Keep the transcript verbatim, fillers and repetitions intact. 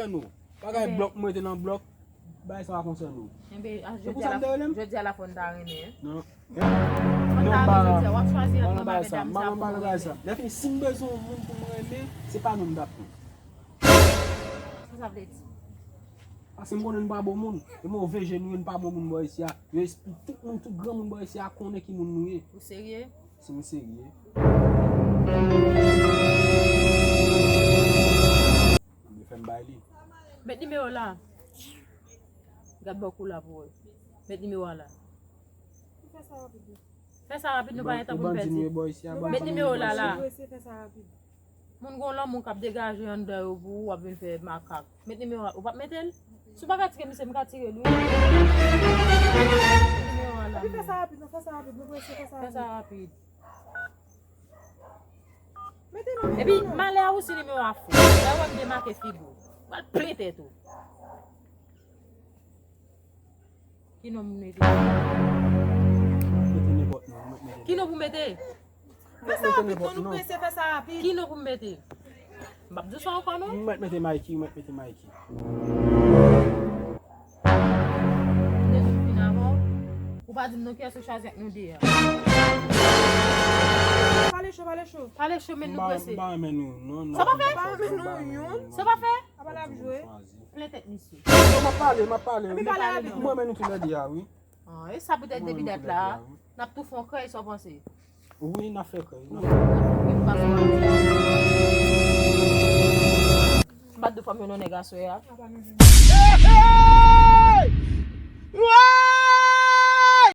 konsène w. Bagay blòk, mwen te nan blòk. Bagay sa pa konsène w. Enben, jodi a la fòn ta renmen. Non. Fòn ta renmen jodi a, w ap chwazi ant mwen avè dam sa pou renmen. Lè fini, si m bezwen yon moun pou m renmen, se pa nou m t ap pran. Sa sa vle di? Paske m konnen nou pa bon moun. E move je nou ye, nou pa bon moun bò isi a. Yo espli tout moun, tout granmoun bò isi a konnen ki moun nou ye. Ou serye? Si m serye. Ebyen fè m bay li. Met nimewo la. Gad bò kou la pou wè. Met nimewo a la. Fè sa rapid, nou pa gen tan pou n pèdi. Met nimewo la la. Moun gon lanmou k ap degaje anndan yo pou ou, w ap vin fè makak. Met nimewo a, ou p ap mete l? Si w pa ka tire misye, m ka tire l wi. Met nimewo a la. Epi fè sa rapid, non, fè sa rapid, nou prese, fè sa rapid. Fè sa rapid. Epi malè a ou si nimewo a fou. Lè w wè m demake figi w. Pral plen tèt ou. Ki non pou mete? Mete nenpòt non, mwen mete. Ki non pou mete? Fè sa rapid non, nou prese, fè sa rapid. Ki non pou m mete? M p ap di w sa ankò non. Mwen mete Mikey, mwen mete Mikey. M te fin avè w. Ou pa di m non kiyès ou chwazi ant nou de a. Pale cho, pale cho. Pale cho, men nou prese. M pa renmen nou, non, non. Sa pa fè? M pa renmen nou, youn. Sa pa fè? Apa l ap jwe? Plen tèt misye. Non, m ap pale, m ap pale. Epi pale rapid. Mwen renmen nou toulède a, wi. Ah, e sa poutèt depi dat la, n ap tou fè yon krèy, sa w panse? Wi, n ap fè krèy. N ap fè krèy. M pa sou mati. M pa t dwe fè m yon nèg aswè a.